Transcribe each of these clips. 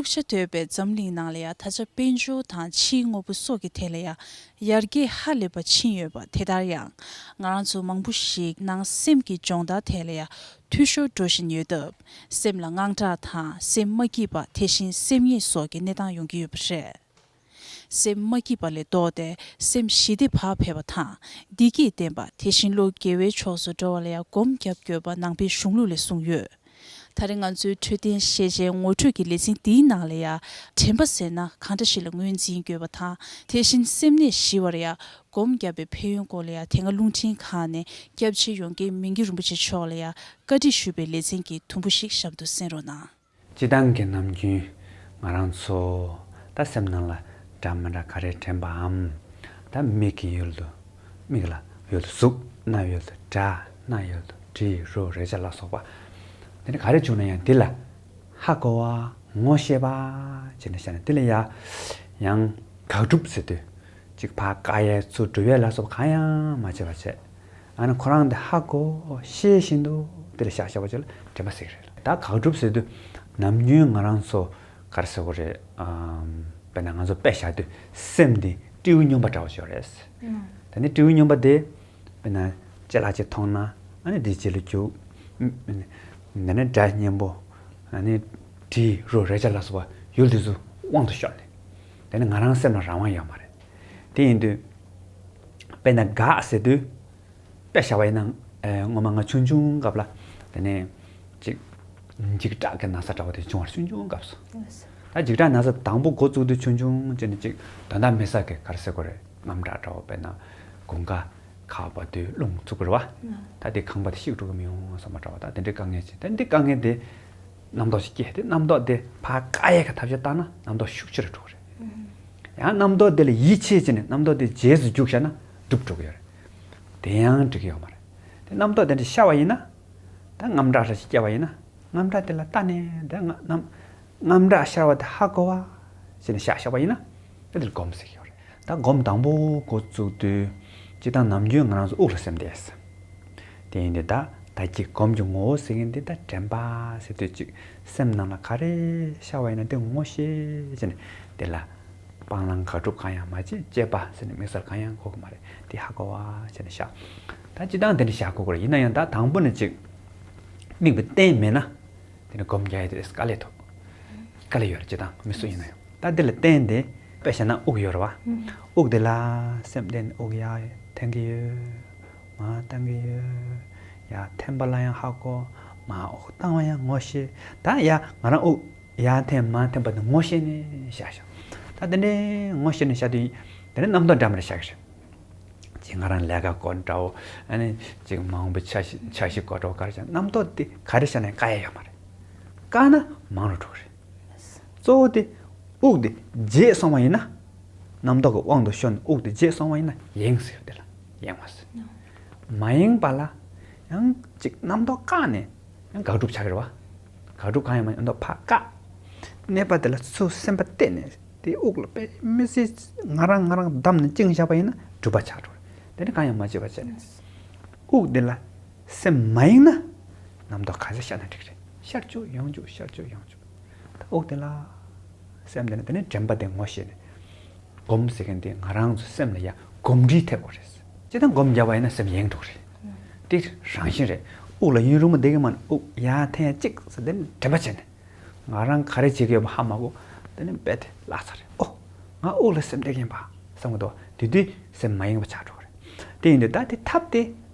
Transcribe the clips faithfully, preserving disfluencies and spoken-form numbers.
ཤ་དོད་པའི་འཛམ་གླིང་ནང་ལ་ཡང་ད་ཆ་དཔལ་འབྱོར་དང་ཕྱིའི་དངོས་པོ་སོགས་ཀྱི་ཐད་ལ་ཡང་ཡར་རྒྱས་ཧ་ལས་པ་ཕྱིན་ཡོད་པ་དེ་ལྟར་ཡང་། ང་རང་ཚོ་མང་པོ་ཞིག་ནང་སེམས་ཀྱི་སྦྱོང་བརྡར་ཐད་ལ་ཡང་འཐུས་ཤོར་འགྲོ་བཞིན་ཡོད་སྟབས། སེམས་ལ་དངངས་སྐྲག་དང་སེམས་མ་སྐྱིད་པ། དེ་བཞིན་སེམས་ཉེས་སོགས་ཀྱི་གནས་སྟངས་ཡོང་གི་ཡོད་པ་རེད། སེམས་མ་སྐྱིད་པ་ལས་ལྡོག་སྟེ་སེམས་ཞི་བདེ་བག་ཕེབས་པ་དང་བདེ་སྐྱིད་ལྡན་པ། དེ་བཞིན་བློ་དགེ་བའི་ཕྱོགས་སུ་འགྲོ་བ་ལ་ཡང་སྒོམ་རྒྱབ་དགོས་པ་ནང་པའི་གཞུང་ལུགས་ལས་གསུངས་ཡོད། ད་རེས་ང་ཚོའི་འཕྲོད་བསྟེན་ཤེས་བྱའི་ངོ་སྤྲོད་ཀྱི་ལེ་ཚན་འདིའི་ནང་ལ་ཡང་དྲན་པ་ཟེར་ན་གང་འདྲ་ཞིག་ལ་ངོས་འཛིན་དགོས་པ་དང་། དེ་བཞིན་སེམས་ནད་ཞི་བར་ཡང་སྒོམ་བརྒྱབ་པའི་ཕན་ཡོན་སྐོར་ལ་ཡང་དེ་སྔ་རླུང་འཕྲིན་ཁང་ནས་སྐྱབས་རྗེ་ཡོངས་དགེ་མི་འགྱུར་རིན་པོ་ཆེ་མཆོག་ལ་ཡང་བཀའ་འདྲི་ཞུས་པའི་ལེ་ཚན་གྱི་དུམ་བུ་ཞིག་གཤམ་དུ་གསན་རོགས་གནང་། སྤྱིར་བཏང་གི་ནམ་རྒྱུན་ང་རང་ཚོ་ད་སེམས་ནང་ལ་འདྲ་མི་འདྲ་ག་རེ་དྲན་པའམ། ད་མིག་གི་ཡུལ་དུ་མིག་ལ་ཡུལ་དུ་གཟུགས། རྣ་ཡུལ་དུ་སྒྲ། སྣ་ཡུལ་དུ་དྲི་རོ་རེག་བྱ་ལ་སོགས་པ། དེ་ནི་ག་རེ་བྱུང་ན་ཡང་འདི་ལ་ཧ་གོ་བ། ངོ་ཤེས་པ་བྱས་ནས་བཤད་ན། འདི་ལ་ཡ་ཡང་དགག་སྒྲུབ་ཟེར་དུས་ཅིག་ཕར་བཀག་ཡས་ཚུར་སྒྲུབ་ཡས་ལ་སོགས་པ་གང་ཡང་མ་བྱས་པ་བྱས། ཨ་ནི་ཁོ་རང་དེ་ཧ་གོ་ཤེས་བཞིན་དུ་དེ་ལ་བཞག་བཞག་པ་ཅིག་ལ་དྲན་པ་ཟེར་གི་རེད། ད་དགག་སྒྲུབ་ཟེར་དུས་ནམ་རྒྱུན་ང་རང་ཚོ་ག་རེ་ཟེར་དགོས་རེད། ཨམ། དཔེར་ན་ང་ཚོ་དཔེ་བཞག་དུས་སེམས་འདི་སྤྲེའུ་སྨྱོན་པ་འདྲ་བ་ཅིག་ཡོད་རེད། ཨང་། ད་ནི་སྤྲེའུ་སྨྱོན་པ་དེ་དཔེར་ན་ཅ་ལག་ཅིག་མཐོང་ན། ཨ་ནི་དེའི་རྗེས་ལ་རྒྱུག་ཨ་ནི་སྒྲ་སྙན་པོ། ཨ་ནི་དྲི་རོ་རེག་བྱ་ལ་སོགས་པ་ཡུལ་དེ་ཚོ་དབང་དུ་ཤོར་ནས། དེ་ནི་ང་རང་སེམས་ལ་རང་དབང་ཡོད་མ་རེད། དེ་ཡིན་དུས་དཔེར་ན་དགའ་ཟེར་དུས། དཔེ་བཞག་པ་ཡིན་ན། ཨེ། སྔོན་མ་ང་ཆུང་ཆུང་སྐབས་ལ། དེ་ནས་ཅིག་འཇིགས་སྐྲག་གི་ན་ཚ་འདྲ་བོ་དེ་བྱུང་བར། ཆུང་ཆུང་སྐབས་སུ། ད་འཇིགས་སྐྲག་ན་ཚ་དང་པོ་འགོ་བཙུགས་དུས་ཆུང་ཆུང་བྱས་ནས་ཅིག་དོན་དག་མེད་ས་གི་ག་རེ་ཟེར་དགོས་རེད། རྔམ་སྐྲག་འདྲ་བོ། དཔེར་ན་དགུན་ཁ་ཁ་བ་དུས་རླུང་འཚུབ་པ་རེད་བ། ད་དེ་ཁང་པ་དེ་བཤིག་འགྲོ་གི་མི་ཡོང་བསམ་པ་འདྲ་བོ། ད་དེ་འདྲའི་དཀའ་ངལ་ཅིག་ད་འདི་དཀའ་ངལ་དེ་རྣམ་རྟོག་ཅིག་སྐྱེས། དེ་རྣམ་རྟོག་དེ་ཕར་བཀག་ཡས་ཀྱི་ཐབས་ཤེས་བཏང་ན་རྣམ་རྟོག་ཤུགས་ཆེ་རུ་འགྲོ་གི་རེད། ཡང་རྣམ་རྟོག་དེ་ལ་ཡིད་ཆེས་བྱས་ནས་རྣམ་རྟོག་དེ་རྗེས་སུ་རྒྱུགས་བཞག་ན་འགྲུབ་འགྲོ་གི་ཡོད་རེད། དེ་ཡང་འགྲིག་གི་ཡོད་མ་རེད། དེ་རྣམ་རྟོག་དེ་འདྲ་ཤར་བ་ཡིན་ན། ད་དངངས་སྐྲག་འདྲ་ཞིག་སྐྱེས་པ་ཡིན་ན། དངངས་སྐྲག་དེ་ལ་ལྟ་ནས་དེ་དངངས་དངངས་སྐྲག་ཤར་བ་དེ་ཧ་གོ་བ་བྱས་ནས་བཞག་བཞག་པ་ཡིན་ན། དེ་དེར་སྒོམ་ཟེར་གྱི་ཡོད་རེད། ད་སྒོམ་དང་པོ་འགོ་བཙུགས་དུས་སྤྱིར་བཏང་ནམ་རྒྱུན་ང་རང་ཚོ་དབུགས་ལ་སེམས་གཏད། དེ་ཡིན་དུས་ད་ད་ཅིག་སྒོམ་གྱི་ངོ་བོ་ཟེར་མཁན་འདི་ད་དྲན་པ་ཟེར་དུས་ཅིག་སེམས་ནང་ལ་ག་རེ་ཤར་བ་ཡིན་ན་དེ་ངོ་ཤེས་བྱས་ནས་དེ་ལ་སྤང་བླང་དགག་སྒྲུབ་གང་ཡང་མ་བྱེད། དཔྱད་པ་ཟེར་ནས་དམིགས་བསལ་གང་ཡང་དགོས་ཀྱི་མ་རེད། དེ་ཧ་གོ་བ་བྱས་ནས་བཞག་ད་སྤྱིར་བཏང་དེ་འདྲ་བཞག་དགོས་ཀྱི་རེད། ཡིན་ན་ཡང་ད་དང་པོ་ནས་ཅིག་དམིགས་པ་གཏན་མེད་ན། དེ་ནི་སྒོམ་རྒྱག་ཡ་དེ་དཀའ་ལས་ཐོག་དཀའ་ལས་ཡོད་རེད། སྤྱིར་བཏང་མི་སུ་ཡིན་ན་ཡང་། ད་དེ་ལ་བརྟེན་ཏེ་དཔེ་བཞག་ན་དབུགས་ཡོད་རེད་བ། དབུགས་དེ་ལ་སེམས་གཏད་ནས་དབུགས་ཡར་འཐེན་གྱི་ཡོད། མར་བཏང་གི་ཡོད། ཡར་འཐེན་པ་ལ་ཡང་ཧ་གོ། མར་དབུགས་བཏང་བ་ཡང་ངོ་ཤེས། ད་ཡ་ང་རང་དབུགས་ཡར་འཐེན་མར་འཐེན་པ་དེ་ངོ་ཤེས་ནས་བཞག་བཞག་ད་དེ་འདྲའི་ངོ་ཤེས་ནས་བཞག་དུས་དེ་ནས་རྣམ་རྟོག་འདྲ་མི་འདྲ་ཤར་གྱི་རེད། ཅིག་ང་རང་ལས་ཀ་སྐོར་འདྲ་བོ། ཨ་ནི་ཅིག་མ་འོངས་པའི་འཆར་གཞི་འཆར་གཞི་སྐོར་འདྲ་བོ། ག་རེ་བྱ། རྣམ་རྟོག་དེ་ག་རེ་བྱས་ནས་བཀག་ཡ་ཡོད་མ་རེད། བཀག་ན་མང་རུ་འགྲོ་གི་རེད། གཙོ་བོ་དེ་དབུགས་དེ་བརྗེད་སོང་བ་ཡིན་ན། རྣམ་རྟོག་གི་དབང་དུ་ཤོར་ནས་དབུགས་དེ་བརྗེད་སོང་བ་ཡིན་ན་ཡེངས་ཟེར། དེ་ལ་ཡེངས་པ་ཟེར། མ་ཡེངས་པ་ལ་ཡང་ཅིག་རྣམ་རྟོག་བཀག་ནས་ཡང་དགག་སྒྲུབ་བྱ་གི་རེད་བ། དགག་སྒྲུབ་གང་ཡང་མ་ཡིན་རྣམ་རྟོག་ཕར་བཀག་གནས་པ་དེ་ལ་ཚུར་སེམས་པ་གཏད་ནས་དེ་དབུགས་ལ་དཔེ་མི་སྲིད་ང་རང་ང་རང་བསྡམས་ནས་བཅིངས་བཞག་པ་ཡིན་ན་གྲུབ་པ་ཆགས་འགྲོ་རེད། དེ་ནི་གང་ཡང་མ་བྱས་པ་བྱས་ནས། དབུགས་དེ་ལ་སེམས་མ་ཡེངས་ན་རྣམ་རྟོག་ག་ཚོད་ཤར་ན་འགྲིག་རེད། ཤར་བཅུག་ཡོང་བཅུག་ཤར་བཅུག་ཡོང་བཅུག་ད་དབུགས་དེ་ལ་སེམས་གཏད་ནས་དེ་ནས་དྲན་པ་དེ་ངོ་ཤེས་ནས། སྒོམ་ཟེར་མཁན་དེ་ང་རང་ཚོ་སེམས་ལ་ཡ་གོམས་འདྲིས་ཐེབས་དགོས་རེད། སྤྱིར་བཏང་སྒོམ་རྒྱག་པ་ཡིན་ན་སེམས་ཡེངས་འགྲོ་གི་རེད། དེ་རང་བཞིན་རེད། དབུགས་ལ་ཡུན་རིང་པོ་བསྡད་ཀྱི་མ་ནས་དབུགས་ཡར་འཐེན་ཡ་གཅིག་ཟེར་དེ་ནས་དྲན་པ་བྱས་ནས། ང་རང་ག་རེ་བྱེད་ཀྱི་ཡོད་པ་ཧ་མ་གོ། དེ་ནས་རྦད་དེ་བརླག་ཚར་རེད། ཨོ། ང་དབུགས་ལ་སེམས་གཏད་ཀྱི་ཡིན་པ་བསམ་གྱི་འདུག་དེ་དུས་སེམས་མ་ཡེངས་པ་ཆགས་འགྲོ་གི་རེད། དེ་ཡིན་དུས་ད་དེ་ཐབས་དེ་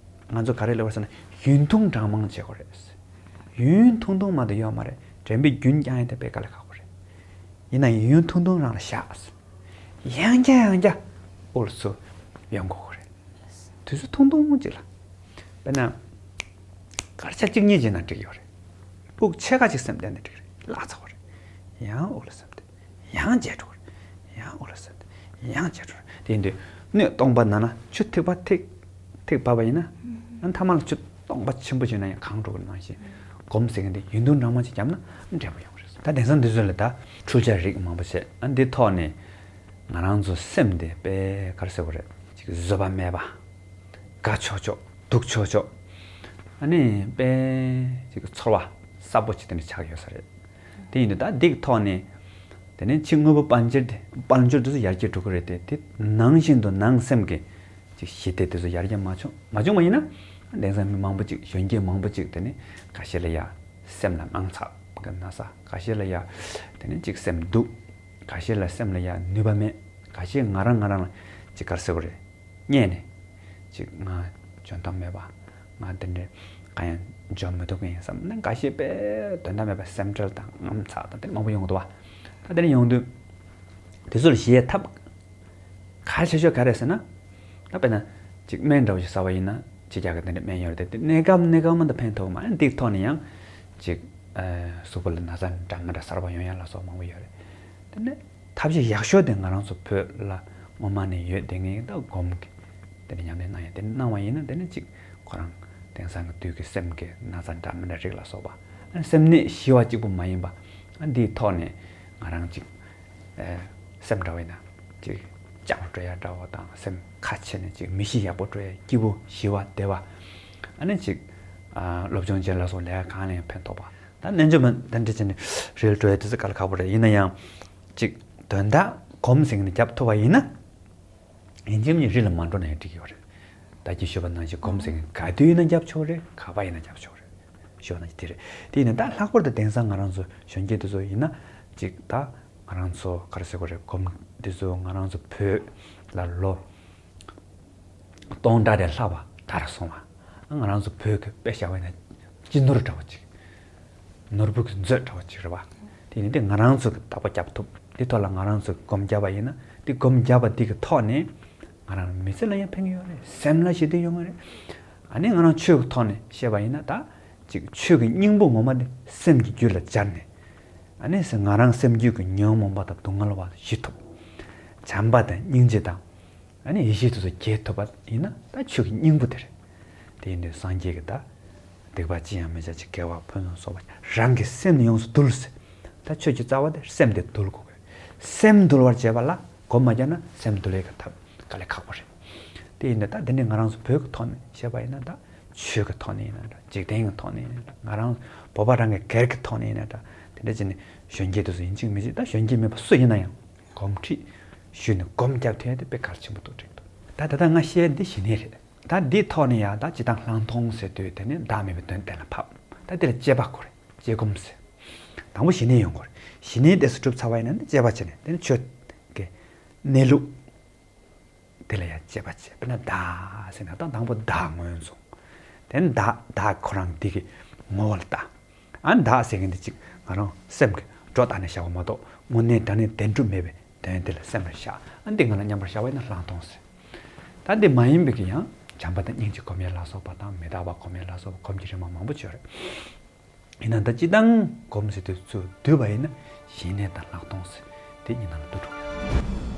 ང་ཚོ་ག་རེ་ལབ་པ་ཟེར་ན་ཡུན་ཐུང་གྲངས་མང་བྱེད་དགོས་རེད། ཡུན་ཐུང་ཐུང་མ་གཏོགས་ཡོད་མ་རེད། དྲན་པའི་རྒྱུན་བསྐྱང་ཡ་དེ་དཔེ་དཀའ་ལས་ཁག་པོ་རེད། ཡིན་ན་ཡུན་ཐུང་ཐུང་རང་ལ་བཞག་ཡང་བསྐྱར་ཡང་བསྐྱར་དབུགས་ལ་ཚུར་ཡོང་དགོས་ཀྱི་རེད། དུས་ཚོད་ཐུང་ཐུང་ཅིག་ལ། དཔེར་ན། སྐར་ཆ་གཅིག་གཉིས་བྱས་ན་འགྲིག་ཡོད་རེད། དབུགས་ཕྱེད་ཀ་ཅིག་སེམས་གཏད་ན་འགྲིག་རེད། བརླག་ཚར་བ་རེད། ཡང་དབུགས་ལ་སེམས་གཏད། ཡང་བརྗེད་འགྲོ་གི་རེད། ཡང་དབུགས་ལ་སེམས་གཏད། ཡང་བརྗེད་འགྲོ་གི་རེད། དེ་ཡིན་དུས་སྣོད་སྟོང་པ་ན་ན་ཆུ་ཐིགས་པ་ཐིགས་ཐིགས་བབས་པ་ཡིན་ན། ཨ་ནི་ཐ་མ་ལ་ཆུ་སྟོང་པ་ཆེན་པོ་བྱས་ན་ཡང་གང་འགྲོ་གི་རེད། ནང་བཞིན་སྒོམ་ཟེར་མཁན་དེ་ཡུན་ཐུང་གྲངས་མང་ཅིག་བརྒྱབ་ན་འབྲས་བུ་ཡོང་གི་རེད། ད་དེང་སང་འདི་ཚོ་ལ་ད་འཕྲུལ་ཆས་རིགས་མང་པོ་བྱས། ཨ་འདི་ཐོག་ནས་ང་རང་ཚོ་སེམས་དེ་དཔེ་ག་རེ་ཟེར་དགོས་རེད། ཅིག་བཟོད་པ་མེད་པ། དགའ་ཆོག་ཆོག་སྡུག་ཆོག་ཆོག་ཨ་ནི་དཔེ་ཅིག་ཚོར་བ་གསར་པོ་ཅིག་དེ་འདྲ་ཆགས་ཡོད་ས་རེད། དེ་ཡིན་དུས་ད་འདི་གི་ཐོག་ནས་ དེ་ནས་ཕྱི་དངོས་པོ་དཔལ་འབྱོར་དེ་དཔལ་འབྱོར་དེ་ཚོ་ཡར་རྒྱས་འགྲོ་གི་རེད་དེ། དེ་ནང་བཞིན་དུ་ནང་སེམས་ཀྱི་ཅིག་ཞི་བདེ་དེ་ཚོ་ཡར་རྒྱས་མ་བྱུང་མ་བྱུང་བ་ཡིན་ན། དེང་སང་མི་མང་པོ་ཅིག་གཞོན་སྐྱེས་མང་པོ་ཅིག་དེ་ནས་ཁ་ཤས་ལ་ཡ་སེམས་ལ་དངངས་འཚབ་གི་ན་ཚ། ཁ་ཤས་ལ་ཡ་དེ་ནས་ཅིག་སེམས་སྡུག་ཁ་ཤས་ལ་སེམས་ལ་ཡ་ནུས་པ་མེད། ཁ་ཤས་ང་རང་ང་རང་ལ་ཅིག་ག་རེ་ཟེར་དགོས་རེད། བརྙས་ནས་ཅིག་ང་འཇོན་ཐང་མེད་པ། ང་དེ་འདྲའི་གང་ཡང་འཇོན་མི་ཐུབ་མཁན་ཡིན་བསམ་ནས་འགའ་ཤས་དཔེ་དོན་དག་མེད་པ་སེམས་ཁྲལ་དང་དངངས་འཚབ་དང་དེ་མང་པོ་ཡོང་གི་འདུག་བ། ད་དེ་འདྲ་ཡོང་དུས་དེ་ཚོ་ལ་གཞིལ་ཐབས་གལ་ཆེ་ཤོས་ག་རེ་ཟེར་ན། ད་དཔེར་ན་ཅིག་སྨན་འདྲ་བོ་ཞིག་ཟ་བ་ཡིན་ན་ཕྱི་རྒྱལ་གི་དེ་འདྲའི་སྨན་ཡོད་རེད་དེ། དེ་གནས་སྐབས་གནས་སྐབས་མ་གཏོགས་ཕན་ཐོགས་མ་རེད། འདིའི་ཐོག་ནས་ཡང་ཅིག་ཨ་གཟུགས་པོ་ལ་ན་ཚ་འདྲ་མི་འདྲ་གསར་པ་ཡོང་ཡ་ལ་སོགས་མང་པོ་ཡོད་རེད། དེ་ནས་ཐབས་ཤེས་ཡག་ཤོས་དེ་ང་རང་ཚོ་བོད་ལ་སྔོན་མ་ནས་ཡོད་བསྡད་མཁན་ད་སྒོམ་གྱི་དེ་ནས་ཉམས་ལེན་གནང་ཡ་དེ་གནང་བ་ཡིན་ན། དེ་ནས་ཅིག་ཁོ་རང་དེང་སང་གི་དུས་ཀྱི་སེམས་ཀྱི་ན་ཚ་འདྲ་མི་འདྲ་རིགས་ལ་སོགས་པ་སེམས་ནད་ཞི་བ་གཅིག་པུ་མ་ཡིན་པ་འདིའི་ཐོག་ནས་ང་རང་ཅིག་སེམས་འདྲ་བ་ཡིན་ན་ཅིག་སྤྱང་བོ་འགྲོ་ཡ་འདྲ་བོ་དང་སེམས་ཁ་ཕྱེ་ནས་ཅིག་མི་གཤིས་ཡག་པོ་འགྲོ་ཡ། སྐྱིད་པོ་ཞི་བ་བདེ་བ། ཨ་ནི་ཅིག་སློབ་སྦྱོང་བྱེད་ལ་སོགས་ལས་ཀ་གང་ལ་ཡང་ཕན་ཐོགས་པ། ད་རྣལ་འབྱོར་མ་དེ་འདྲ་བྱས་ནས་རི་ལ་འགྲོ་ཡ་དེ་ཚོ་དཀའ་ལས་ཁག་པོ་རེད། ཡིན་ན་ཡང་ཅིག་དོན་དག་སྒོམ་ཟེར་མཁན་དེ་རྒྱབ་ཐུབ་པ་ཡིན་ན། ཡིན་གཅིག་མིན་གཅིག་རི་ལ་མ་འགྲོ་ན་ཡང་འགྲིག་གི་ཡོད་རེད། ད་གིན་ཞུས་པ་ནང་བཞིན་སྒོམ་ཟེར་མཁན་ག་དུས་ཡིན་ན་རྒྱབ་ཆོག་རེད། ག་པར་ཡིན་ན་རྒྱབ་ཆོག་རེད། ཞུས་པ་ནང་བཞིན་དེ་རེད། དེ་ཡིན་ན་ད་ལྷག་པར་དུ་དེང་སང་ང་རང་ཚོ་གཞོན་སྐྱེས་དེ་ཚོ་ཡིན་ན་ཅིག་ད་ང་རང་ཚོ་ག་རེ་ཟེར་དགོས་རེད། སྒོམ་དེ་ཚོ་ང་རང་ཚོ་བོད་ལ་ལོ་སྟོང་ཕྲག་རེ་ལྷག་པ་དར་སོང་བ། ང་རང་ཚོ་བོད་ཀྱི་དཔེ་བཞག་པ་ཡིན་ན་སྤྱི་ནོར་འདྲ་བོ་ཅིག་ནོར་བུ་གི་མཛོད་འདྲ་བོ་ཅིག་རེད་བ། དེ་ནི་དེ་ང་རང་ཚོ་གི་བདག་པོ་རྒྱབ་ཐུབ། དེ་ཐོག་ལ་ང་རང་ཚོ་སྒོམ་བརྒྱབ་པ་ཡིན་ན་དེ་སྒོམ་བརྒྱབ་པ་དེ་གི་ཐོག་ནས་ང་རང་མི་ཚེ་ལ་ཡང་ཕན་གྱི་ཡོད་རེད། སེམས་ལ་ཞི་བདེ་ཡོང་གི་རེད། ཨ་ནི་ང་རང་ཆོས་ཀྱི་ཐོག་ནས་བཤད་པ་ཡིན་ན་ད་ཅིག་ཆོས་ཀྱི་སྙིང་པོ་ངོ་མ་དེ་སེམས་ཀྱི་རྒྱུད་ལ་སྦྱར་ནས། ཨ་ནི་ང་རང་སེམས་རྒྱུད་ཀྱི་ཉོན་མོངས་པ་དང་སྡུག་བསྔལ་བ་ཞི་ཐུབ། བྱམས་པ་དང་སྙིང་རྗེ་དང་། ཨ་ནི་ཡེ་ཤེས་དེ་ཚོ་རྒྱས་ཐུབ་པ་ཡིན་ན་ད་ཆོས་ཀྱི་སྙིང་པོ་དེ་རེད། དེ་ཡིན་དུས་སངས་རྒྱས་ཀྱིས་ད་སྡིག་པ་ཅི་ཡང་མི་བྱ་ཞིང་། དགེ་བ་ཕུན་སུམ་ཚོགས་པར་བྱ། རང་གི་སེམས་ནི་ཡོངས་སུ་འདུལ་ཟེར། ད་ཆོས་ཀྱི་རྩ་བ་དེ་སེམས་དེ་འདུལ་དགོས་ཀྱི། སེམས་འདུལ་བར་བྱེད་པ་ལ་སྒོམ་མ་བརྒྱབ་ན་སེམས་འདུལ་ཡས་ཀྱི་ཐབས་དཀའ་ལས་ཁག་པོ་རེད། དེ་ཡིན་དུས་ད་དེ་འདྲའི་ང་རང་ཚོ་བོད་ཀྱི་ཐོག་ནས་བཤད་པ་ཡིན་ན་ད་ཆོས་ཀྱི་ཐོག་ནས་ཡིན་ན་འདྲ། འཇིག་རྟེན་གྱི་ཐོག་ནས་ཡིན་ན་འདྲ། ང་རང་བོད་པ་རང་གི་སྒེར་གྱི་ཐོག་ནས་ཡིན་ན་འདྲ། དེ་འདྲ་བྱས་ནས་གཞོན་སྐྱེས་དེ་ཚོ་ཡིན་གཅིག་མིན་གཅིག་ད་གཞོན་སྐྱེས་མེད་པ་སུ་ཡིན་ན་ཡང་། གོམས་འདྲིས་ཞུས་ནས་སྒོམ་རྒྱབ་ཐུབ་ཡ་དེ་དཔེ་གལ་ཆེན་པོ་འདུག་དྲན་འདུག་ད་ད་ལྟ་ང་བཤད་འདི་ཞི་གནས་རེད། ད་འདིའི་ཐོག་ནས་ཡང་ད་སྤྱིར་བཏང་ལྷག་མཐོང་ཟེར་དུས་དེ་ནི་བདག་མེད་པའི་དོན་གཏན་ལ་ཕབ། ད་འདི་ལ་དཔྱད་པ་དགོས་རེད། དཔྱད་སྒོམ་ཟེར། དང་པོ་ཞི་གནས་ཡོང་དགོས་རེད། ཞི་གནས་དེ་ཚོ་གྲུབ་ཚར་བ་ཡིན་ན་ནི་དཔྱད་པ་བྱས་ནས་དེ་ནི་ཆོས་ཀྱི་གནས་ལུགས་དེ་ལ་ཡང་དཔྱད་པ་བྱས། དཔེར་ན་བདག་ཟེར་ན་ད་དང་པོ་བདག་ངོས་བཟུང་། དེ་ནི་བདག་བདག་ཁོ་རང་འདི་གི་ངོ་བོ་ལ་ལྟ། ཨ་ནི་བདག་ཟེར་མཁན་དེ་ཅིག་ང་རང་སེམས་ཀྱི་སྒྲོ་བཏགས་ནས་བཞག་པ་མ་གཏོགས་དངོས་གནས་དྲང་གནས་བདེན་གྲུབ་མེད་པའི་དོན་དེ་ལ་སེམས་ལ་བཞག། ཨ་ནི་འདི་ང་ལ་མཉམ་པར་བཞག་པ་ཡིན་ན་ལྷག་མཐོང་ཟེར། ད་འདི་མ་ཡིན་པའི་གི་ཡང་བྱམས་པ་དང་སྙིང་རྗེ་སྒོམ་ཡས་ལ་སོགས་པ་དང་མི་རྟག་པ་སྒོམ་ཡས་ལ་སོགས་པ་སྒོམ་གྱི་རིམ་པ་མང་པོ་ཡོད་རེད། ཡིན་ན་ད་སྤྱིར་བཏང་སྒོམ་ཟེར་དུས་ཚུར་བསྡུས་པ་ཡིན་ན་ཞི་གནས་དང་ལྷག་མཐོང་ཟེར་དེ་གཉིས་ནང་ལ་བསྡུ་འགྲོ་གི་ཡོད།